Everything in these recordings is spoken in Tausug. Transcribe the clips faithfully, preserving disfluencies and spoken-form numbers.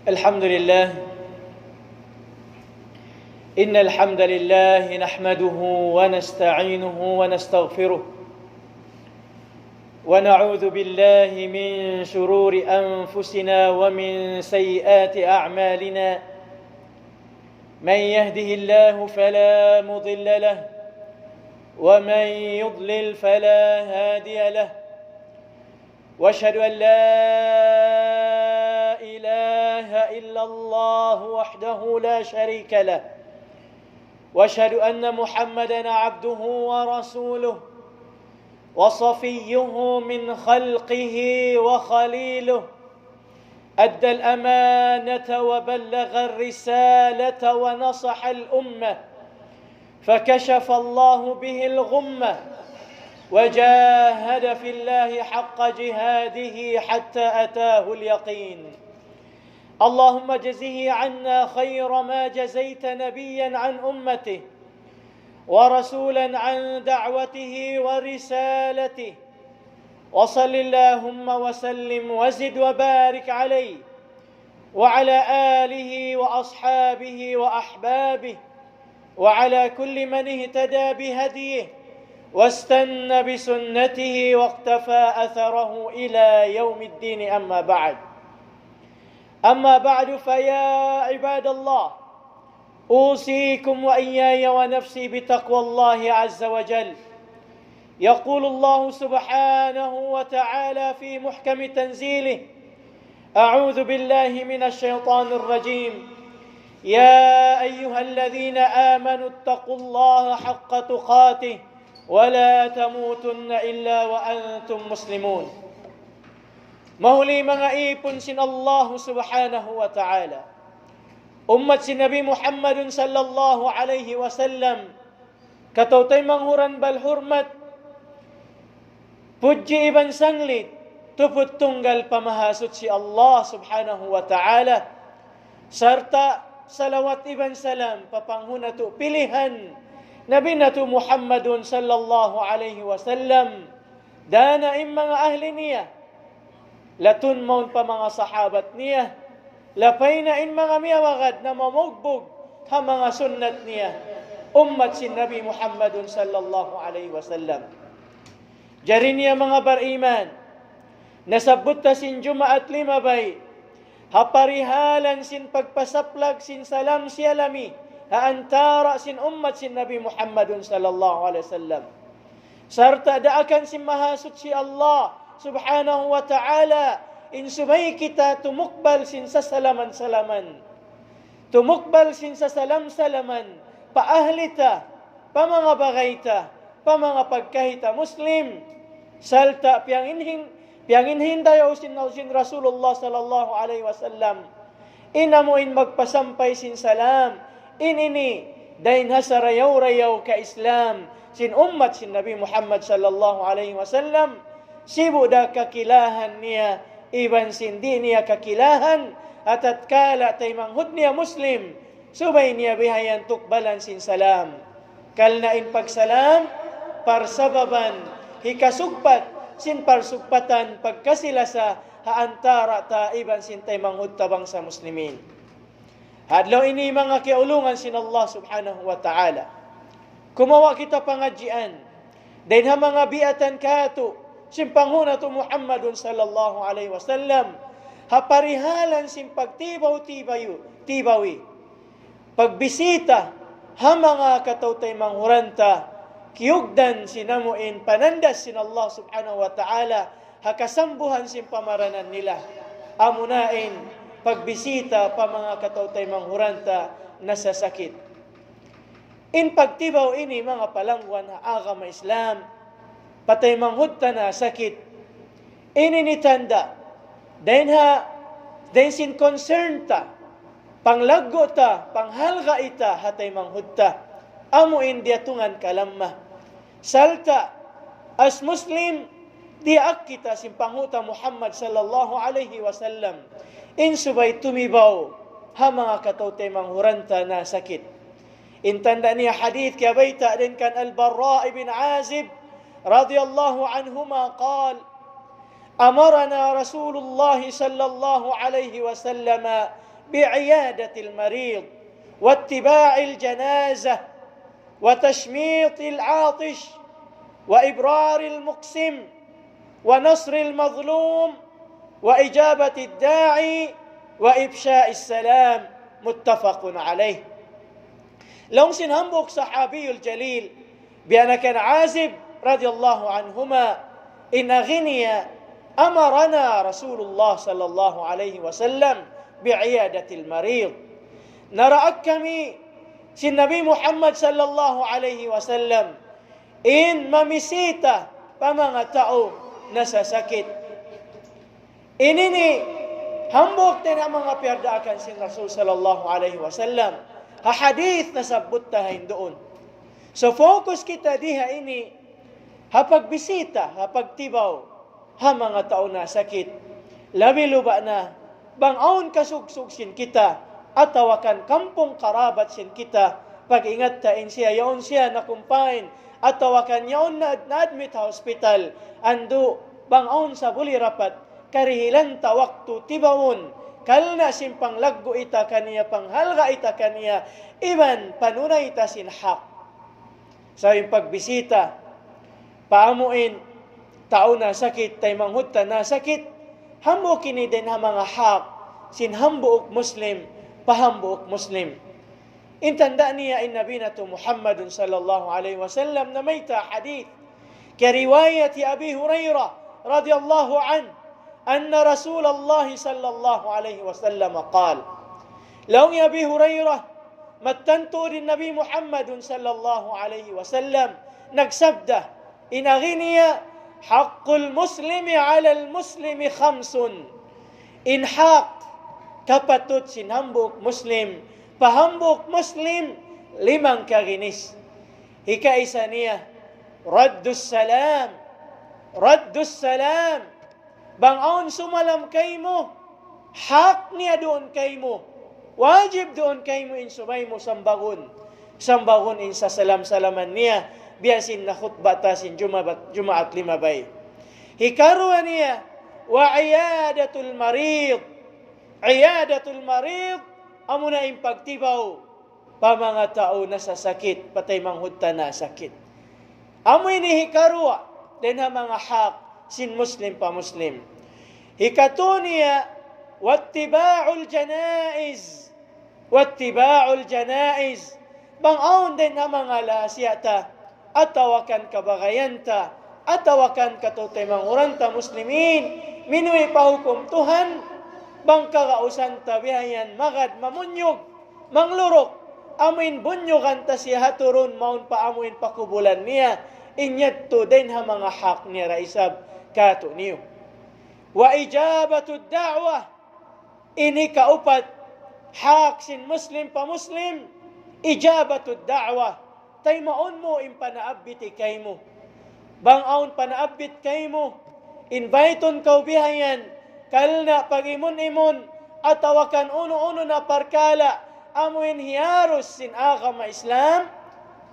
الحمد لله. إن الحمد لله نحمده ونستعينه ونستغفره، ونعوذ بالله من شرور أنفسنا ومن سيئات أعمالنا. من يهده الله فلا مضل له، ومن يضلل فلا هادي له. وأشهد أن لا إله إلا الله وحده لا شريك له، وأشهد أن محمدا عبده ورسوله، وصفيه من خلقه وخليله، أدى الأمانة وبلغ الرسالة ونصح الأمة، فكشف الله به الغمة، وجاهد في الله حق جهاده حتى أتاه اليقين. اللهم اجزه عنا خير ما جزيت نبيا عن أمته، ورسولا عن دعوته ورسالته، وصل اللهم وسلم وزد وبارك عليه وعلى آله وأصحابه وأحبابه وعلى كل من اهتدى بهديه واستن بسنته واقتفى أثره إلى يوم الدين، أما بعد. أما بعد، فيا عباد الله، أوصيكم وإياي ونفسي بتقوى الله عز وجل. يقول الله سبحانه وتعالى في محكم تنزيله: أعوذ بالله من الشيطان الرجيم. يا أيها الذين آمنوا اتقوا الله حق تقاته ولا تموتن إلا وأنتم مسلمون. Mahuli manga ipun sin Allah Subhanahu wa Ta'ala, ummat sin Nabi Muhammadun sallallahu alayhi wasallam, kataw-taymanghuran bal hurmat, pudji iban sanglit, tuput tunggal pa Mahasuchi Allah Subhanahu wa Ta'ala, sarta' salawat iban salam pa panghu' natu' pilihan, Nabi natu' Muhammadun sallallahu alayhi wasallam, dana in manga ahli niya, latun mawn pa manga sahabat niya, lapay na in manga miyawagad na mamugbug ha manga sunnat niya, ummat sin Nabi Muhammadun sallallahu alayhi wasallam. Jari niya manga bariman, nasabbut ta sin Jumaat limabay, ha parihalan sin pagpasaplag sin salam siyalami, ha antara' sin ummat sin Nabi Muhammadun sallallahu alayhi wasallam. Sarta' daakan sin Mahasuchi Allah Subhanahu wa Ta'ala, in subay kita tumukbal sin sasalaman-salaman. Tumukbal sin sasalam-salaman, pa ahli ta, pa manga bagay ta, pa manga pagkahi ta Muslim. Sarta' piyanginhin, piyanginhin dayaw sin, sin Rasulullah sallallahu alayhi wasallam. In amu in magpasampay sin salam. In ini, dayn ha sarayaw-rayaw ka Islam, sin ummat sin Nabi Muhammad sallallahu alayhi wasallam, sibu' da kakilahan niya, iban sin di' niya kakilahan, ha tatkala taymanghud niya Muslim, subay niya bihayan tukbalan sin salam. Karna' in pagsalam, parsababan, hikasugpat, sin parsugpatan, pagkasi-lasa, ha antara' ta iban sin taymanghud ta bangsa Muslimin. Ha adlaw ini manga kiyaulungan sin Allah Subhanahu wa Ta'ala. Kumawa' kita pangadjian. Dayn ha manga biyatan katu', sin panghu' natu' Muhammadun sallallahu alayhi wasallam. Ha parihalan sin pagtibaw-tibayu-, tibawi. Pagbisita, ha manga kataw-taymanghuran ta, kiyugdan sin amu in panandas sin Allah Subhanahu wa Ta'ala, ha kasambuhan sin pamaranan nila. Amuna in pagbisita pa manga kataw-taymanghuran ta nasasakit. In pagtibaw ini manga palangguan ha agama Islam, pa taymanghud ta nasakit. Ini in tanda', dayn ha, dayn sin concern ta, panglaggu' ta, panghalga' ta, ha taymanghud ta. Amu in diyatungan kalamma. Sarta', as Muslim, diyaak kita sin panghu' ta Muhammad sallallahu alayhi wasallam. In subay tumibaw, ha manga kataw-taymanghuran ta nasakit. In tanda' niya hadith kiyabayta' dayn kan Al-Bara' ibn Azib radiyallahu anhuma qal, أمرنا رسول الله صلى الله عليه وسلم بعيادة المريض، واتباع الجنازة، وتشميت العاطس، وإبرار المقسم، ونصر المظلوم، وإجابة الداعي، وإفشاء السلام. متفق عليه. Laung sin hambuuk sahabiyul jalil, biya' na kan Azib radiyallahu anhuma, in agi niya, أمرنا رسول الله صلى الله عليه وسلم بعيادة المريض. Naraak kami sin Nabi Muhammad sallallahu alayhi wasallam in mamisita pa manga tau nasasakit. Ini ini hambuuk dayn ha manga piyardaakan sin Rasul sallallahu alayhi wasallam. Ha hadith nasabbut ta ha yan duun. So focus kita di ha ini, ha pagbisita, ha pagtibaw ha manga tau nasakit. Labi-labi na bang awn kasugsug sin kita, atawa kan kampung karabat sin kita, pag-ingat ta in siya, yaun siya na-confine, atawa kan yaun na, na-admit ha hospital, andu', bang awn sa buli rapat, karihilan ta waktu tibawun, karna' sin panglaggu' ta kaniya, panghalga' ta kaniya, iban panunay ta sin hak. Sa' in pagbisita pa amuin tau nasakit, taymanghud ta nasakit, hambuuk ini dayn ha manga hak sin hambuuk Muslim pa hambuuk Muslim. In tanda' niya in Nabi natu' Muhammadun sallallahu alayhi wasallam namayta' hadith, kariwayat hi Abi Hurairah radiyallahu anhu, أن رسول الله صلى الله عليه وسلم قال. Laung hi Abi Hurairah, mattan tuud in Nabi Muhammadun sallallahu alayhi wasallam nagsabda, in agi niya, حق المسلم على المسلم خمس. In hak kapatut sin hambuuk Muslim pa hambuuk Muslim, limang kaginis. Hikaisa niya, رد السلام. رد السلام. Bang awn sumalam kaymu, hak niya duun kaymu. Wajib duun kaymu in subay mu sambagun. Sambagun in sasalam-salaman niya. Biya' sin nakhutba ta sin Jumaat, Jumaat limabay. Hikaruwa niya, وعيادة المريض. عيادة المريض, amuna in pagtibaw pa manga tau nasasakit, pa taymanghud ta nasakit. Amu ini hikaruwa dayn ha manga hak sin Muslim pa Muslim. Hikatu niya, واتباع الجنائز. واتباع الجنائز. Bang awn dayn ha manga lahasiya ta, atawa kan kabagayan ta, atawa kan kataymanghuran ta Muslimin, minuwi' pa hukum Tuhan, bang kagausan ta bihayan magad mamunyug, mangluruk, amuin bunyugan ta siya ha turun mawn pa amuin pakubulan niya, in yadtu dayn ha manga hak niya da isab kātu'niyu. وإجابة الدعوة. Ini kaupat, hak sin Muslim pa Muslim, إجابة الدعوة. Taymaun mu in panaabbit kaymu. Bang awn panaabbit kaymu, invite-un kaw bihayan, karna' pag-imun-imun, atawa kan unu-unu na parkala', amuin hiyarus sin agama Islam,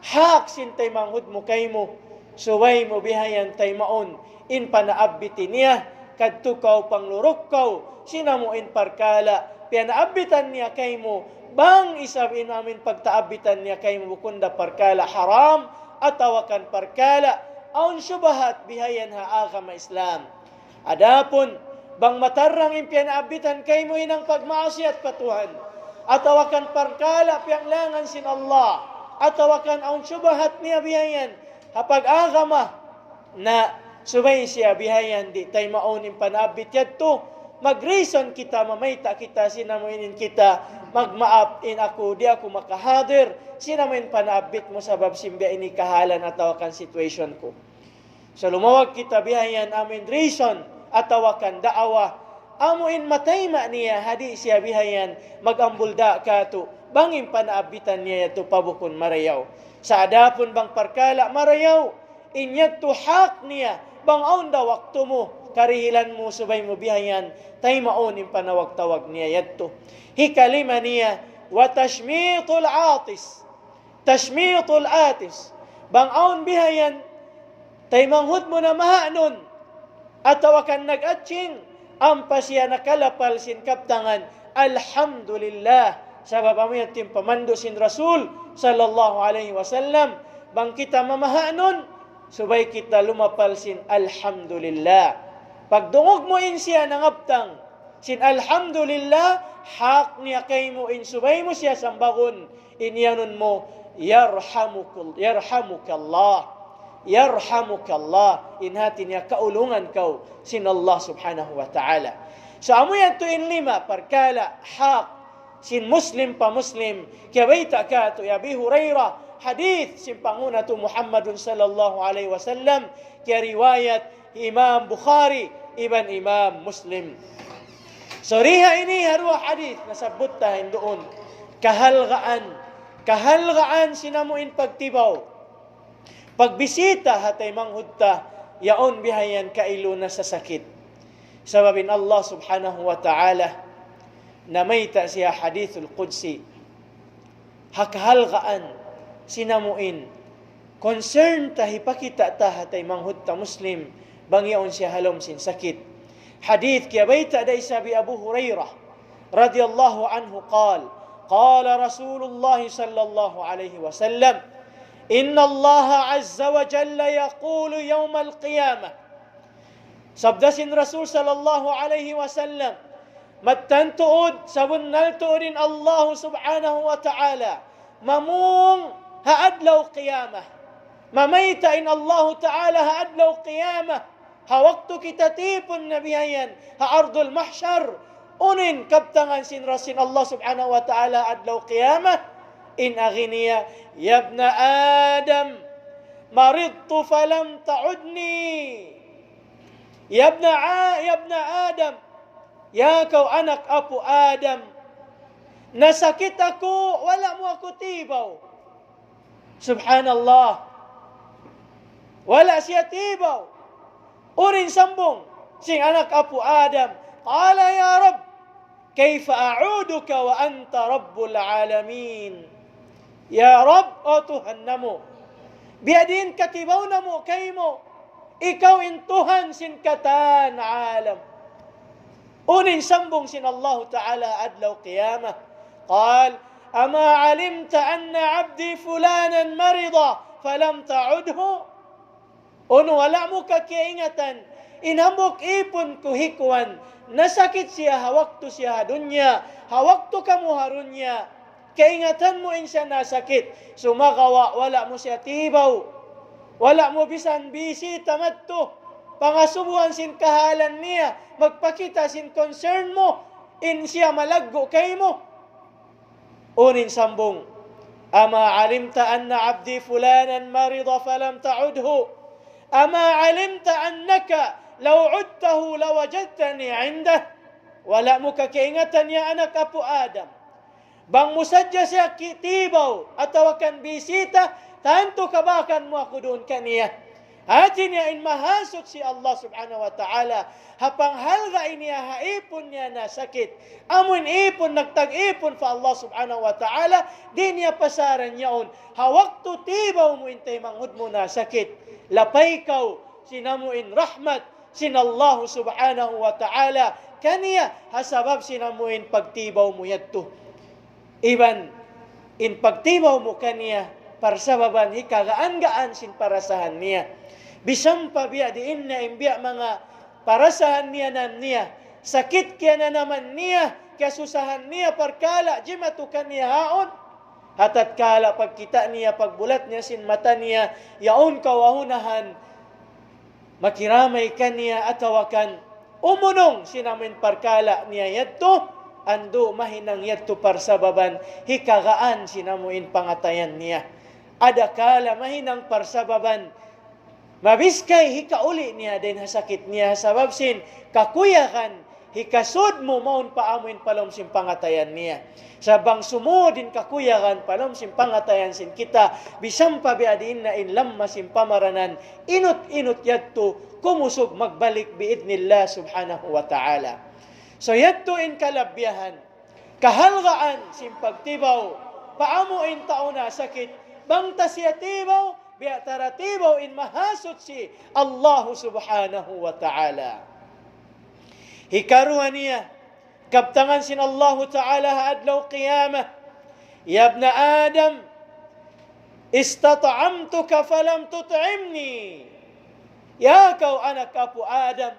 hak sin taymanghud mu kaymu, subay mu bihayan taymaun in panaabbit niya, kadtu kaw pangluruk kaw, sin amuin parkala', piyanaabbitan niya kaymu, bang isab in amuin pagtaabbitan niya kaymu bukun da parkala' haram, atawa kan parkala', awn subahat bihayan ha agama Islam. Adapun, bang matarrang in piyanaabbitan kaymu hinang pagmaasiyat pa Tuhan, atawa kan parkala' piyanglangan sin Allah, atawa kan awn subahat niya bihayan, ha pag-agama, na subay siya bihayan di' taymaun in panaabbit yadtu, mag-reason kita, mamayta' kita, sin amuin kita, magmaap in aku, di' aku makahadir, sin amuin panaabbit mu sabab sin biya' ini kahalan atawa kan situation ku. So lumawag kita bihayan amuin reason atawa kan da'awa, amuin matayma' niya ha di' siya bihayan mag-ambul da kātu', bang in panaabbitan niya yadtu pa bukun marayaw. Sa' adapun bang parkala' marayaw, in yadtu hak niya, bang awn da waktu mu, karihilan mu, subay mu bihayan taymaun in panawag-tawag niya yadtu. Hikalima niya, وتشميت العاطس. تشميت العاطس. Bang awn bihayan taymanghud mu na mahaanun, atawa kan nag-aching, Ampa siya nakalapal sin kabtangan, "Alhamdulillah." Sabab amu yan in pamandu' sin Rasul sallallahu alayhi wasallam. Bang kita mamahaanun, subay kita lumapal sin Alhamdulillah. Pagdungug mu in siya nangabtang sin Alhamdulillah, hak niya kaymu in subay mu siya sambagun, in iyanun mu, "Yarhamukul-, yarhamukallah. Yarhamukallah." In hati niya, "Kaulungan kaw sin Allah subhanahu wa ta'ala." So, amu yadtu in lima parkala' hak sin Muslim pa Muslim. Kiyabayta' kātu' hi Abi Hurairah, hadith sin panghu' natu' Muhammadun sallallahu alayhi wasallam, kiyariwayat Imam Bukhari iban Imam Muslim. So, dayn ha ini ha duwa hadith nasabbut ta hinduun, kahalgaan, kahalgaan sin amu in pagtibaw, pagbisita ha taymanghud ta, yaun bihayan kailu nasasakit. Sabab in Allah subhanahu wa ta'ala, namayta' siya hadithul qudsi, ha kahalgaan sin amu in concern ta, hipakita' ta ha taymanghud ta Muslim, bang yaun siya ha lawm sin sakit. Hadith kiyabayta' da isab hi Abu Hurairah radiyallahu anhu qal, قال رسول الله صلى الله عليه وسلم: إن الله عز وجل يقول يوم القيامة. Sabda sin Rasul sallallahu alayhi wasallam, mattan tuud, sabunnal tuud in Allah subhanahu wa ta'ala mamung ha adlaw qiyamah. Mamayta' in Allah ta'ala ha adlaw qiyamah, ha waktu kita tipun na bihayan ha ardul mahshar. Unu in kabtangan sin Rasul, Allah subhanahu wa ta'ala, adlaw qiyamah? In agi niya, "يا ابن آدم، مرضت فلم تعدني." "يا ابن آ-، يا ابن آدم, ya kaw anak apu' Adam, nasakit aku, wala' mu aku tibaw." Subhanallah. Wala' siya tibaw. Unu in sambung sin anak apu' Adam, قال: يا رب، كيف أعودك وأنت رب العالمين؟ Ya Rabb, O Tuhan namu', biya' diin katibaw namu' kaymu, ikaw in Tuhan sin katan alam. Unu in sambung sin Allahu Ta'ala adlaw qiyamah? قال: أما علمت أن عبدي فلانا مرض فلم تعده؟ Unu, wala' mu ka kiyaingatan in hambuuk ipun ku hi kuwan, nasakit siya ha waktu siya ha dunya, ha waktu kamu ha dunya. Kaingatan mu in siya nasakit, sumagawa' wala' mu siya tibaw. Wala' mu bisan bisita madtu, pangasubuhan sin kahalan niya, magpakita' sin concern mu, in siya malaggu' kaymu. Unu in sambung, أما علمت أن عبدي فلانا مرض فلم تعده؟ أما علمت أنك لو عدته لوجدتني عنده؟ Wala' mu ka kiyaingatan, ya anak apu' Adam, bang mu sadja siya ki-, tibaw atawa kan bisita, tantu kabakan mu aku duun kaniya. Hati niya in Mahasuchi Allah Subhanahu wa Ta'ala, ha panghalga' niya ha ipun niya nasakit. Amun ipun, nagtag-ipun pa Allah Subhanahu wa Ta'ala, di' niya pasaran yaun. Ha waktu tibaw mu in taymanghud mu nasakit, lapay kaw sin amu in rahmat sin Allah Subhanahu wa Ta'ala kaniya, ha sabab sin amu in pagtibaw mu yadtu. Iban in pagtibaw mu kaniya, parsababan hikagaan-gaan sin parasahan niya. Bisan pa biya' diin na in biya' manga parasahan niya nam niya, sakit kiyananaman niya, kiyasusahan niya, parkala' jimatu kaniya haun. Ha tatkala pagkita' niya, pagbulat niya sin mata niya, yaun kawahunahan, makiramay kaniya atawa kan umunung sin amu in parkala' niya yadtu, andu' mahinang yadtu parsababan hikagaan sin amu in pangatayan niya. Adakala mahinang parsababan mabiskay hikauli niya dayn ha sakit niya, sabab sin kakuyagan hikasud mu mawn pa amu in pa lawm sin pangatayan niya. Sa' bang sumud in kakuyagan pa lawm sin pangatayan sin kita, bisan pa biya' diin na in lamma sin pamaranan, inut-inut yadtu kumusug magbalik bi'idhnillah subhanahu wa ta'ala. So, yadtu in kalabihan, kahalgaan sin pagtibaw pa amu in tau nasakit, bang ta siya tibaw, biya' ta da tibaw in Mahasuchi Allahu Subhanahu wa Ta'ala. Hikaruwa niya, kabtangan sin Allahu Ta'ala ha adlaw qiyamah, يا ابن آدم استطعمتك فلم تطعمني. Ya kaw anak apu' Adam,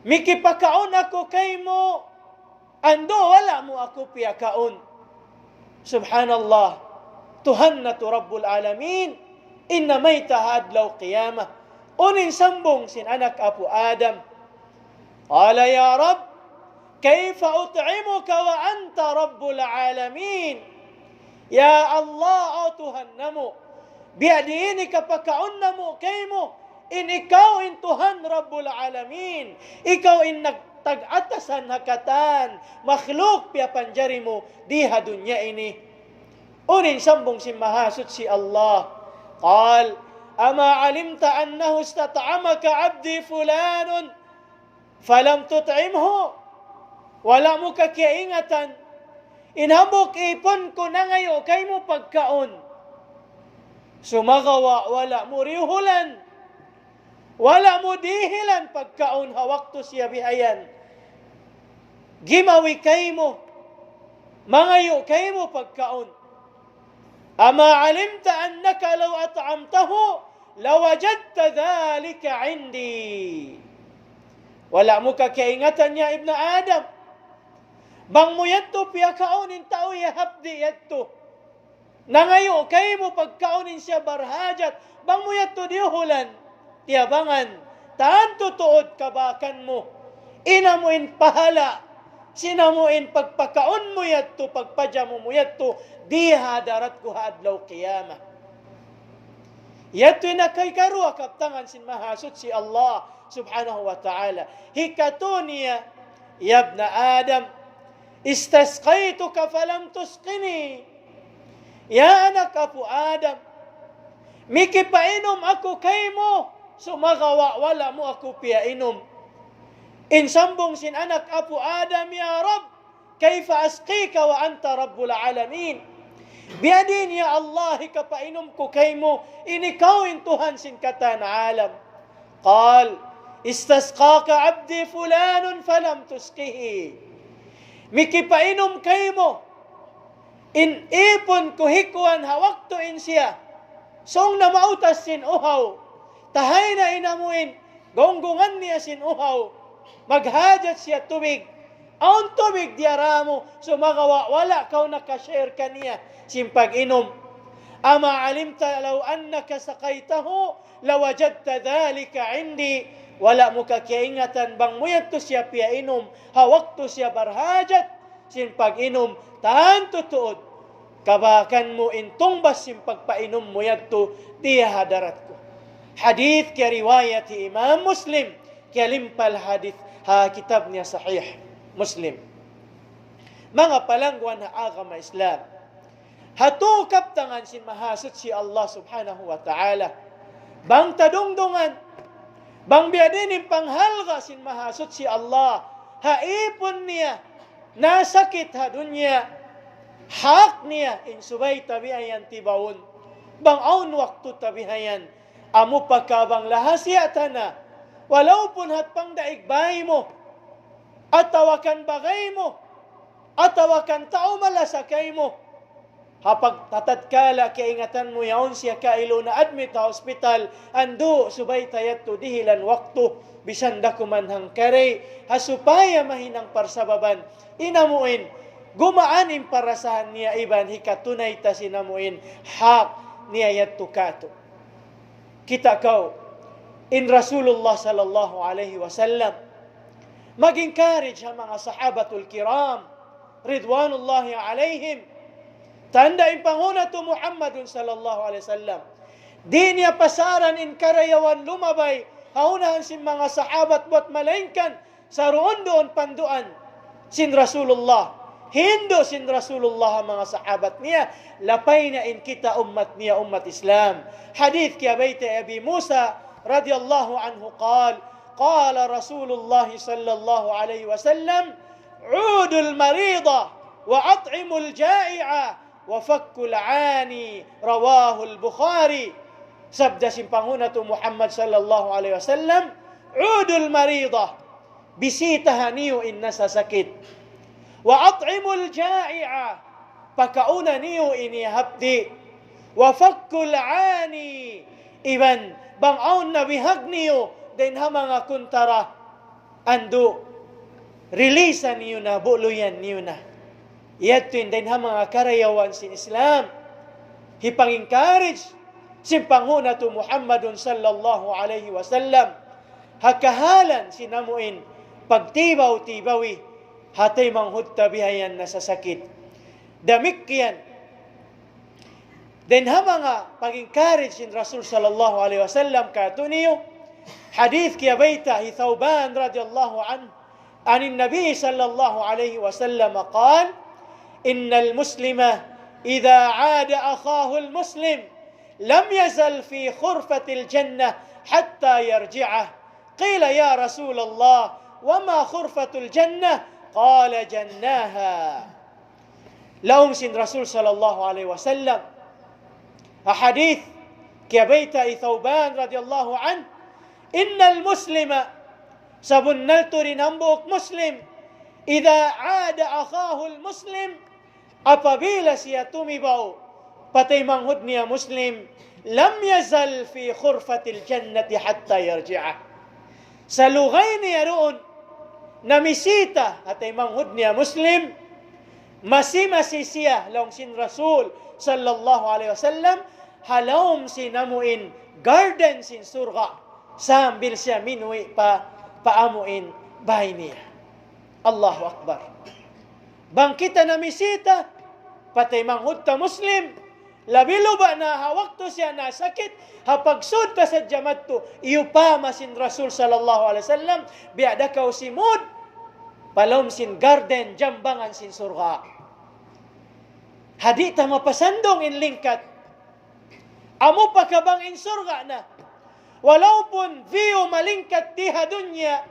mikipakaun aku kaymu, andu' wala' mu aku piyakaun. Subhanallah. Tuhan natu' Rabbul Alamin, in namayta' ha adlaw qiyamah. Unu in sambung sin anak apu' Adam? قال يا رب كيف أطعمك وأنت رب العالمين. Ya Allah, aw Tuhan namu', biya' diin hikapakaun namu' kaymu, in ikaw in Tuhan Rabbul Alamin, ikaw in nagtag-atasan ha katan makhluk piyapanjari mu di ha dunya ini. Unu in sambung sin Mahasuchi Allah? قال أما علمت أنه استطعمك عبدي فلان فلم تطعمه. Wala' mu ka kiyaingatan, in hambuuk ipun ku nangayu' kaymu pagkaun, sumagawa' wala' mu dihilan, wala' mu dihilan pagkaun ha waktu siya bihayan gimawi kaymu, mangayu' kaymu pagkaun. أما علمت أنك لو أطعمته لوجدت ذلك عندي. Wala' mu ka kiyaingatan, ya ibna Adam, bang mu yadtu piyakaun in tau ya hapdi' yadtu, nangayu' kaymu pagkaun in siya barhajat, bang mu yadtu dihilan, tiyabangan, tantu tuud kabakan mu in amu in pahala' sin amu in pagpakaun mu yadtu, pagpajamu mu yadtu di ha hadarat ku ha adlaw qiyamah. Yadtu in hikaruwa kabtangan sin Mahasuchi Allah Subhanahu wa Ta'ala. Hikatu niya, يا ابن آدم استسقيتك فلم تسقني. Ya anak apu' Adam, mikipainum aku kaymu, sumagawa' wala' mu aku piyainum. In sambung sin anak apu' Adam, يا رب كيف أسقيك وأنت رب العالمين. Biya' diin ya Allah hikapainum ku kaymu, in ikaw in Tuhan sin katan alam. قال استسقاك عبدي فلان فلم تسقه. Mikipainum kaymu in ipun ku hi kuwan ha waktu in siya sung na mautas sin uhaw, tahay na in amu in gunggungan niya sin uhaw, maghajat siya tubig, awn tubig diyara mu, sumagawa' wala' kaw naka-share kaniya sin pag-inum. أما علمت لو أنك سقيته لوجدت ذلك عندي. Wala' mu ka kiyaingatan bang mu yadtu siya piyainum ha waktu siya barhajat sin pag-inum, tantu tuud kabakan mu in tungbas sin pagpainum mu yadtu di ha hadarat ku. Hadith kiyariwayat hi Imam Muslim, kiyalimpal hadith ha kitab niya Sahih Muslim. Manga palangguan ha agama Islam, hatu kabtangan sin Mahasuchi Allah Subhanahu wa Ta'ala. Bang ta dungdungan, bang biya' diin in panghalga' sin Mahasuchi Allah ha ipun niya nasakit ha dunya, hak niya in subay ta bihayan tibaun. Bang awn waktu ta bihayan, amu pa ka bang lahasiya ta na, walaupun hat pangdaig bay mu, atawa kan bagay mu, atawa kan tau malasa kaymu. Ha pag-, ha tatkala kiyaingatan mu yaun siya kailu na-admit ha hospital, andu' subay ta yadtu dihilan waktu, bisan da kuman hangkari', ha supaya mahinang parsababan in amu in gumaan in parasahan niya iban hikatunay ta sin amu in hak niya yadtu katu'. Kita' kaw, in Rasulullah sallallahu alayhi wasallam mag-encourage ha manga sahabatul kiram, ridwanullahi alayhim. Tanda' in panghu' natu' Muhammadun sallallahu alayhi wasallam, di' niya pasaran in karayawan lumabay ha unahan sin manga sahabat buwat malaingkan saruun-duun panduan sin Rasulullah. Hindu' sin Rasulullah ha manga sahabat niya, lapay na in kita ummat niya, ummat Islam. Hadith kiyabayta' hi Abi Musa radiyallahu anhu قال قال رسول الله صلى الله عليه وسلم عودوا المريض وأطعموا الجائع وفكوا العاني رواه البخاري. Sabda sin panghu' natu' Muhammad sallallahu alayhi wasallam, عودوا المريض. Bisitaha niyu in nasasakit. وأطعموا الجائع. Pakauna niyu in hiyahapdi'. وفكوا العاني. Iban bang awn nabihag niyu dayn ha manga kuntara, andu', release niyu na, buluyan niyu na. Yadtu in dayn ha manga karayawan sin Islam. Hipang-encourage sin panghu' natu' Muhammadun sallallahu alayhi wasallam ha kahalan sin amu in pagtibaw-tibawi ha taymanghud ta bihayan nasasakit. Damikkiyan dayn ha manga pag-encourage sin Rasul sallallahu alayhi wasallam kātu'niyu, hadith kiyabayta' hi Thawban radiyallahu anhu, عن النبي صلى الله عليه وسلم قال: إن المسلم إذا عاد أخاه المسلم لم يزل في خرفة الجنة حتى يرجعه. قيل: يا رسول الله، وما خرفة الجنة؟ قال: جناها. Laung sin Rasul sallallahu alayhi wasallam, ha hadith kiyabayta' hi Thawban radiyallahu anhu, إن المسلم, sabunnal tuud in hambuuk Muslim, إذا عاد أخاه المسلم, apabila siya tumibaw pa taymanghud niya Muslim, لم يزل في خرفة الجنة حتى يرجعه. Salugay niya duun namisita ha taymanghud niya Muslim, masi-masi siya, laung sin Rasul sallallahu alayhi wasallam, ha lawm sin amu in garden sin surga', sambil siya minuwi' pa, pa amu in bāy niya. Allahu Akbar. Bang kita namisita pa taymanghud ta Muslim, labi-labi na ha waktu siya nasakit, ha pagsud ta sadja madtu, iyupama sin Rasul sallallahu alayhi wasallam, biya' da kaw simud pa lawm sin garden, jambangan sin surga'. Ha di' ta mapasandung in lingkat. Amu pa ka bang in surga' na. Walaupun view malingkat di ha dunya,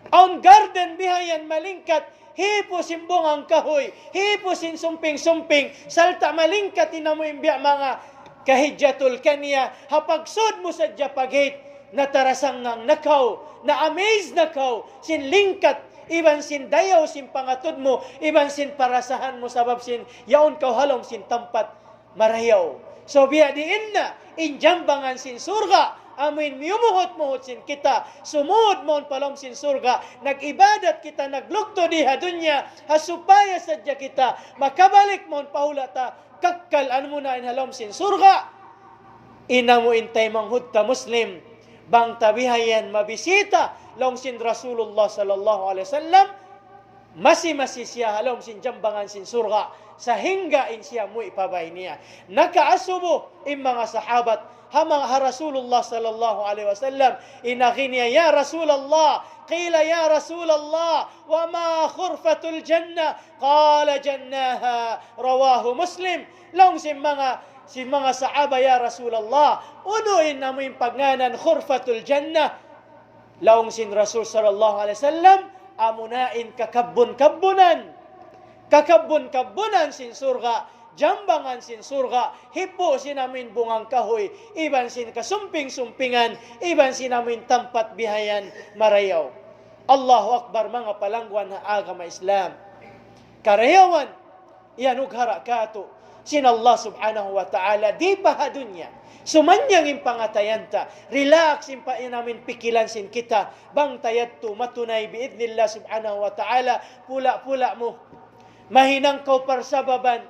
awn garden bihayan malingkat, hipu' sin bunga kahuy, hipu' sin sumping-sumping, sarta' malingkat in amu in biya' manga kahijjatul kaniya, ha pagsud mu sadja pa gate, natarasangang na kaw, na-amaze na kaw, sin lingkat, iban sin dayaw sin pangatud mu, iban sin parasahan mu sabab sin yaun kaw ha lawm sin tampat marayaw. So biya' diin na, in jambangan sin surga', amu in miyumuhut-muhut sin kita, sumud mawn pa lawm sin surga', nag-ibadat kita, naglugtu di ha dunya, ha supaya sadja kita, makabalik mawn pa hula' ta, kakkal amuna in ha lawm sin surga'. In amu in taymanghud ta Muslim, bang ta bihayan mabisita, laung sin Rasulullah sallallahu alayhi wasallam, masi-masi siya ha lawm sin jambangan sin surga', sahingga in siya muwi' pa bāy niya. Nakaasubu in manga sahabat, ha manga, ha Rasulullah sallallahu alayhi wasallam, in agi niya, يا رسول الله، قيل: يا رسول الله، وما خرفة الجنة؟ قال: جناها. رواه مسلم. Laung sin manga, sin manga sahaba, "Ya Rasulullah, unu in amu in pagngānan khurfatul jannah?" Laung sin Rasul sallallahu alayhi wasallam, "Amuna in kakabbun-kabbunan. Kakabbun-kabbunan sin surga', jambangan sin surga', hipu' sin amu in bunga kahuy, iban sin kasumping-sumpingan, iban sin amu in tampat bihayan marayaw." Allahu Akbar, manga palangguan ha agama Islam. Karayawan, iyanughara' kātu' sin Allah Subhanahu wa Ta'ala, di pa ha dunya. Sumanyang in pangatayan ta, relax in pa in amu in pikilan sin kita, bang ta yadtu matunay bi'idhnillah Subhanahu wa Ta'ala, pula'-pula' mu. Mahinang kaw parsababan,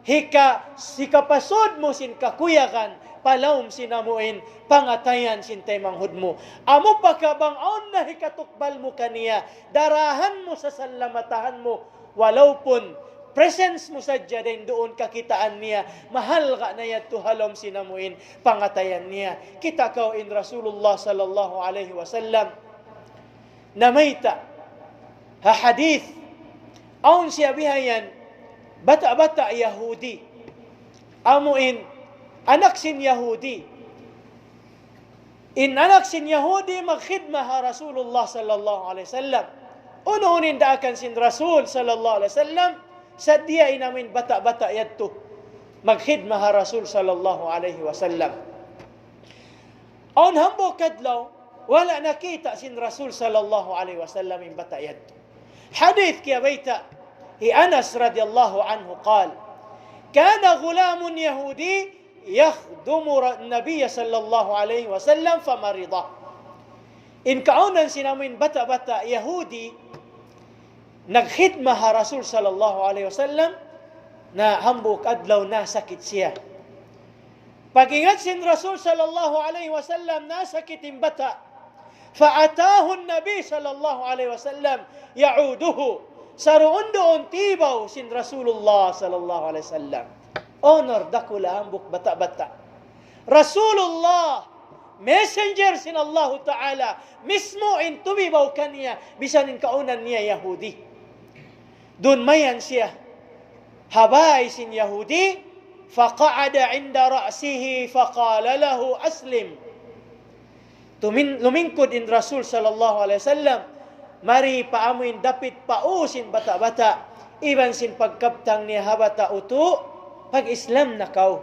hika-, hikapasud mu sin kakuyagan, pa lawm sin amu in pangatayan sin taymanghud mu. Amu pa ka bang awn na hikatukbal mu kaniya, darahan mu, sasalamatahan mu, walaupun presence mu sadja dayn duun kakitaan niya, mahalga' na yadtu ha lawm sin amu in pangatayan niya. Kita' kaw in Rasulullah sallallahu alayhi wasallam namayta' ha hadith, awn siya bihayan, bata'-bata' Yahudi. Amu in anak sin Yahudi. In anak sin Yahudi magkhidma ha Rasulullah sallallahu alayhi wasallam. Unu-unu in daakan sin Rasul sallallahu alayhi wasallam, sadiya in amu in bata'-bata' yadtu magkhidma ha Rasul sallallahu alayhi wasallam. Awn hambuuk adlaw, Wala' nakita' sin Rasul sallallahu alayhi wasallam in bata' yadtu. Hadith kiyabayta' hi Anas radiyallahu anhu قال: كان غلام يهودي يخدم ر-، النبي صلى الله عليه وسلم فمرض. In kaunan sin amuin bata'-bata' Yahudi, nagkhidma ha Rasul sallallahu alayhi wasallam, na hambuuk adlaw nasakit siya. Pag-ingat sin Rasul sallallahu alayhi wasallam, nasakit in bata'. فأتاه النبي صلى الله عليه وسلم يعوده. Saruun-duun tibaw sin Rasulullah sallallahu alayhi wasallam. Honor dakula' hambuuk bata'-bata'. Rasulullah, messenger sin Allahu Ta'ala, mismu in tumibaw kaniya, misan in kaunan niya Yahudi. Duun mayan siya ha bāy sin Yahudi, فقعد عند رأسه فقال له: أسلم. Tumin-, lumingkud in Rasul sallallahu alayhi wasallam, mari pa amuin dapit pa ū sin bata'-bata', iban sin pagkabtang niya ha bata' utu', pag-Islam na kaw.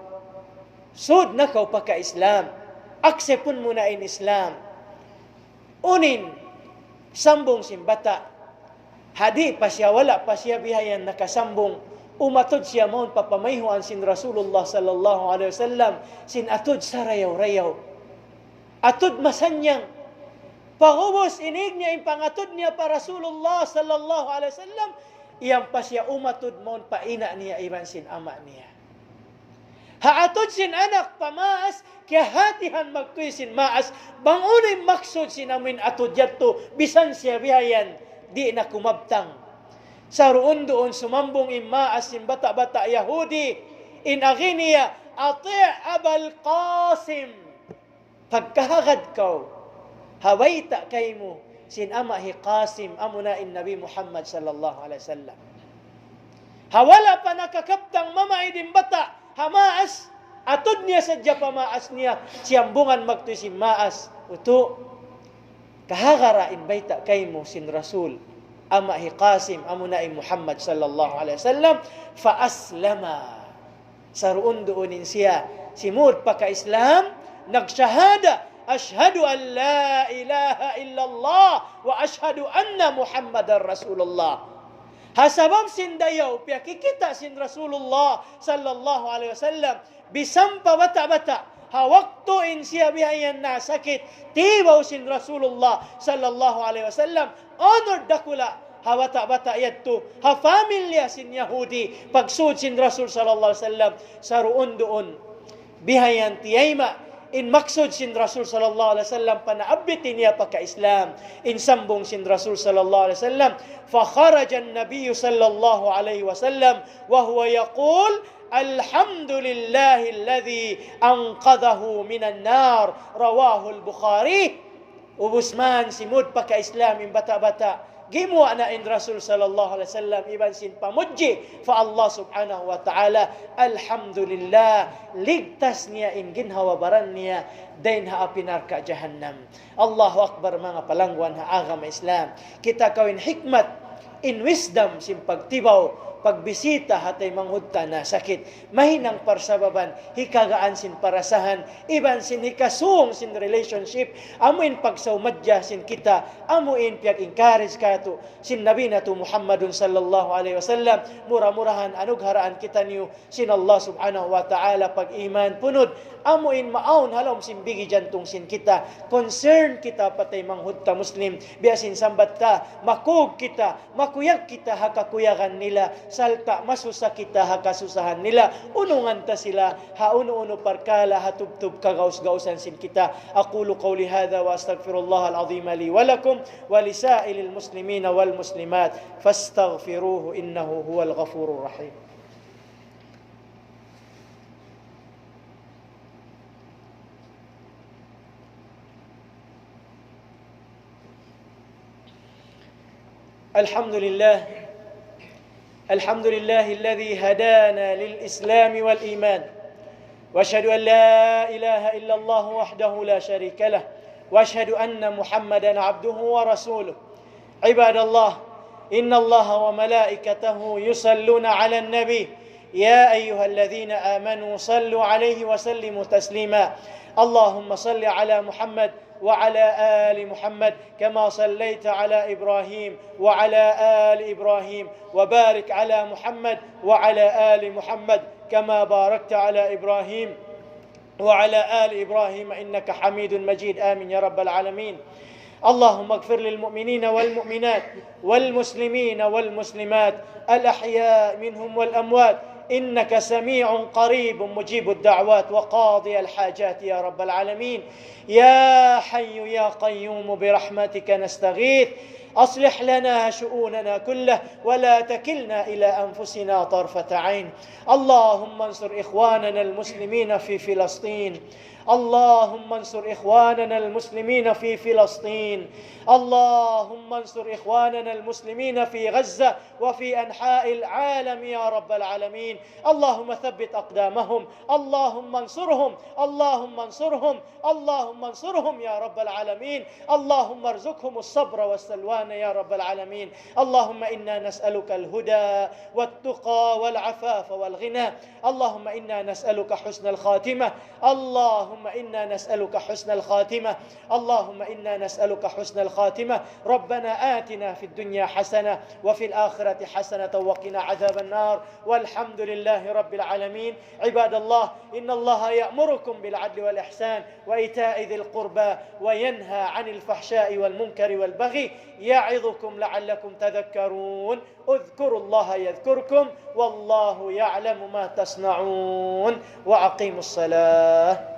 Sūd na kaw pagka-Islam. Aksepun mu na in Islam. Unu in sambung sin bata'? Ha di' pa siya, wala' pa siya bihayan nakasambung, umatud siya mawn pa pamayhuan sin Rasulullah sallallahu alayhi wasallam, sin atud sarayaw-rayaw. Atud masannyang. Pag'ubus inig niya in pangatud niya pa Rasulullah sallallahu alayhi wasallam, iyan pa siya umatud mawn pa ina' niya iban sin ama' niya. Ha atud sin anak pa maas, kiyahatihan magtuy sin maas, bang unu in maksud sin amuin atud yadtu, misan siya bihayan, di' na kumabtang. Saruun-duun sumambung in maas sin bata'-bata' Yahudi, in agi niya, أطع أبا القاسم. Pagkahagad kaw ha bayta' kaymu sin ama' hi Qasim, amuna in Nabi Muhammad sallallahu alayhi wasallam. Ha wala' pa nakakabtang mamaid in bata' ha maas, atud niya sadja pa maas niya, siyambungan magtuy sin maas, utu', kahagad ra in bayta' kaymu sin Rasul, ama' hi Qasim, amuna in Muhammad sallallahu alayhi wasallam, فأسلما. Saruun-duun in siya simud pagka-Islam, nagshahada, أشهد أن لا إله إلا الله وأشهد أن محمدا رسول الله. Ha sabab sin dayaw piyakikita' sin Rasulullah sallallahu alayhi wasallam, misan pa bata'-bata', ha waktu in siya bihayan nasakit, tibaw sin Rasulullah sallallahu alayhi wasallam, honor dakula' ha bata'-bata' yadtu, ha family sin Yahudi, pagsud sin Rasul sallallahu alayhi wasallam, saruun-duun. Bihayan tiyayma' in maksud sin Rasul sallallahu alayhi wasallam, panaabbitin niya pagka-Islam, in sambung sin Rasul sallallahu alayhi wasallam, فخرج النبي صلى الله عليه وسلم وهو يقول: الحمد لله الذي أنقذه من النار. رواه البخاري. Ubus man simud pagka-Islam in bata'-bata', gimuwa' na in Rasul sallallahu alayhi wasallam iban sin pamudji pa Allah subhanahu wa ta'ala. Alhamdulillah, ligtas niya in ginhawa-baran niya dayn ha api narka' jahannam. Allahu Akbar, manga palangguan ha agama Islam. Kita' kaw in hikmat, in wisdom sin pagtibaw, pagbisita ha taymanghud ta nasakit. Mahinang parsababan, hikagaan sin parasahan, iban sin hikasūng sin relationship, amu in pagsawmadja sin kita, amu in piyag-encourage kātu' sin Nabi natu' Muhammadun sallallahu alayhi wasallam, mura-murahan anugharaan kitaniyu sin Allah subhanahu wa ta'ala pag-iman punud, amu in maawn ha lawm sin bigi jantung sin kita, concern kita pa taymanghud ta Muslim, biya' sin sambat ta, makug kita, makuyag kita ha kakuyagan nila, sarta' masusa kita ha kasusahan nila, unungan ta sila ha unu-unu parkala' ha tubtub kagaus-gausan sin kita. أقول قولي هذا وأستغفر الله العظيم لي ولكم ولسائر المسلمين والمسلمات فاستغفروه إنه هو الغفور الرحيم. الحمد لله. الحمد لله الذي هدانا للإسلام والإيمان. وأشهد أن لا إله إلا الله وحده لا شريك له. وأشهد أن محمدا عبده ورسوله. عباد الله، إن الله وملائكته يصلون على النبي. يا أيها الذين آمنوا صلوا عليه وسلموا تسليما. اللهم صل على محمد وعلى آل محمد كما صليت على إبراهيم وعلى آل إبراهيم، وبارك على محمد وعلى آل محمد كما باركت على إبراهيم وعلى آل إبراهيم إنك حميد مجيد. آمين يا رب العالمين. اللهم اغفر للمؤمنين والمؤمنات والمسلمين والمسلمات الأحياء منهم والأموات إنك سميع قريب مجيب الدعوات وقاضي الحاجات يا رب العالمين. يا حي يا قيوم برحمتك نستغيث، أصلح لنا شؤوننا كله ولا تكلنا إلى أنفسنا طرفة عين. اللهم انصر إخواننا المسلمين في فلسطين. اللهم انصر إخواننا المسلمين في فلسطين. اللهم انصر إخواننا المسلمين في غزة وفي أنحاء العالم يا رب العالمين. اللهم ثبت أقدامهم. اللهم انصرهم. اللهم انصرهم. اللهم انصرهم يا رب العالمين. اللهم ارزقهم الصبر والسلوان يا رب العالمين. اللهم إنا نسألك الهدى والتقى والعفاف والغنى. اللهم إنا نسألك حسن الخاتمة. اللهم إنا نسألك حسن الخاتمة. اللهم إنا نسألك حسن الخاتمة. ربنا آتنا في الدنيا حسنة وفي الآخرة حسنة وقنا عذاب النار. والحمد لله رب العالمين. عباد الله، إن الله يأمركم بالعدل والإحسان وإيتاء ذي القربى وينهى عن الفحشاء والمنكر والبغي يعظكم لعلكم تذكرون. اذكروا الله يذكركم والله يعلم ما تصنعون. وأقيموا الصلاة.